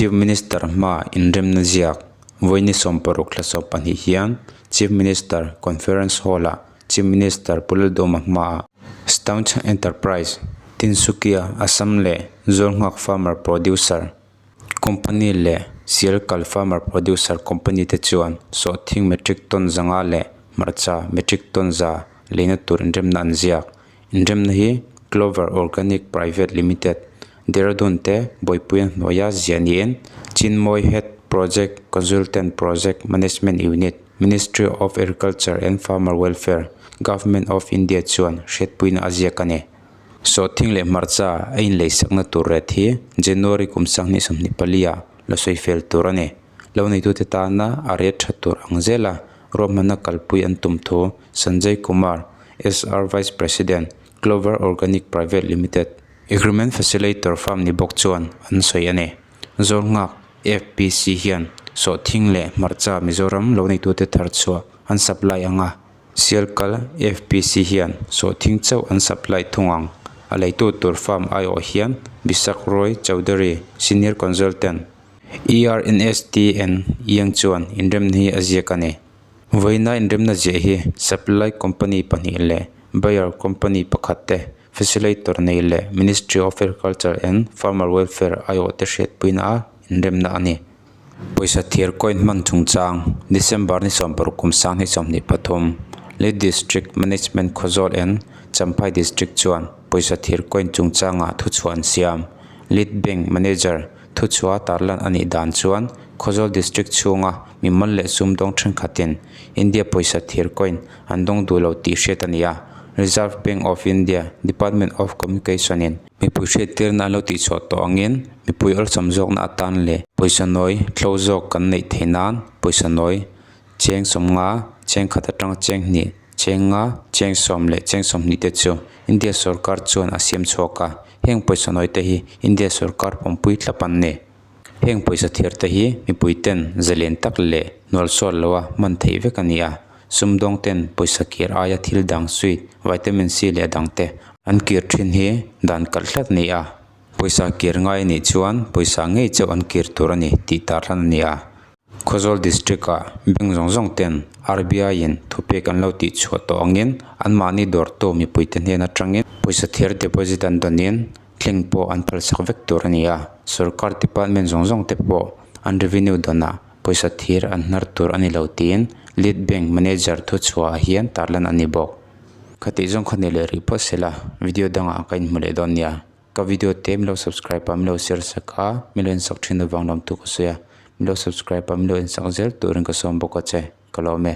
Chief Minister hmaa inremna ziak vawiini 60 thla 12 hian Chief Minister Conference Hall-ah Chief Minister Pu Lalduhoma hmaah Staunch Enterprise, Tinsukia, Assam leh Zawlnghak Farmer Producer Company leh Sialkal Farmer Producer Company te chuan sawhthing metric ton 500 leh hmarcha metric ton 100 leina tur inremna an ziak. Inremna hi Clover Organic Private Limited, Dehradun te buaipuia hnuaia ziah niin Chinmawi Head Project Consultant Project Management Unit, Ministry of Agriculture and Farmer Welfare, Government of India chuan hriatpuina a ziak a ni. Sawhthing leh hmarcha a inleisakna tur ret hi January kum 2024 ah la sawi fel tur a ni. Lo neitute tana a ret tha tur ang zela ruahmanna kalpui an tum thu Sanjay Kumar, SR Vice President, Clover Organic Private Limited, Agreement Facilitator Firm ni bawk chuan an sawi a ni. Zawlnghak FPC hian sawhthing leh hmarcha Mizoram lo neitute thar chhuah an supply ang a, Sialkal FPC hian sawhthing chauh an supply thung ang. A leitu tur firm aiawh hian Bisak Roy Chowdhury, Senior Consultant, ERNSTN Iang chuan inremna hi a ziak a ni. Vawiina inremna ziah hi supply company pahnih leh buyer company pakhat te facilitator nei leh Ministry of Agriculture and Farmer Welfare aiawh te hriatpuina a inremna a ni. Pawisa thir coin hman chungchang December ni 60 kum 2023 Lead District Management Khawzawl and Champhai District chuan pawisa thir coin chungchangah thuchhuah an siam. Lead Bank Manager Thuchhuah tarlan a nih dan chuan Khawzawl District chhunga mimal leh sumdawng thenkhatin India pawisa thir coin an dawng duh lo tih hriat a ni a. Reserve Bank of India Department of Communication in mipui hriattirna an lo tihchhuah tawh angin mipui awlsam zawkna atan leh pawisa nawi tlo zawk kan neih theih nan pawisa nawi cheng 50, cheng khat atanga cheng hnih, cheng nga, cheng 10 leh cheng 20 te chu India sorkar chuan a siam chhuak a. Heng pawisa nawi te hi India sorkar pawmpui thlap an ni. Heng pawisa thir te hi mipui ten zalen tak leh hnual sual loa hman theih vek a ni a. Sumdawng ten pawisa kir aia thil dang sweet, vitamin C leh dang te an kir thin hi dan kalh tlat a ni a. Pawisa kir ngai a nih chuan pawisa ngei chauh an kir tur a ni tih tarlan a ni a. Khawzawl District-ah bank zawng zawng ten RBI in thupek an lo tih chhuah tawh angin anmahni dawrtu mipuite hnen atangin pawisa thir deposit an dawnin thleng pawh an phalsak vek tur a ni a. Sorkar department zawng zawng te pawh an revenue dawnah pawisa thir an hnar tur a ni lo tiin Lead Bank Manager thuchhuah ah hian tarlan a ni bawk. Khatih zawng kha ni leh rih phawt sela video dangah ka inhmu leh dawn nia. Ka video te min lo subscribe a min lo share sak a min lo ensak thin avang lawm tu ka sawi a min lo subscribe a min lo ensak zel turin ka sawm bawk a che ka lawm e.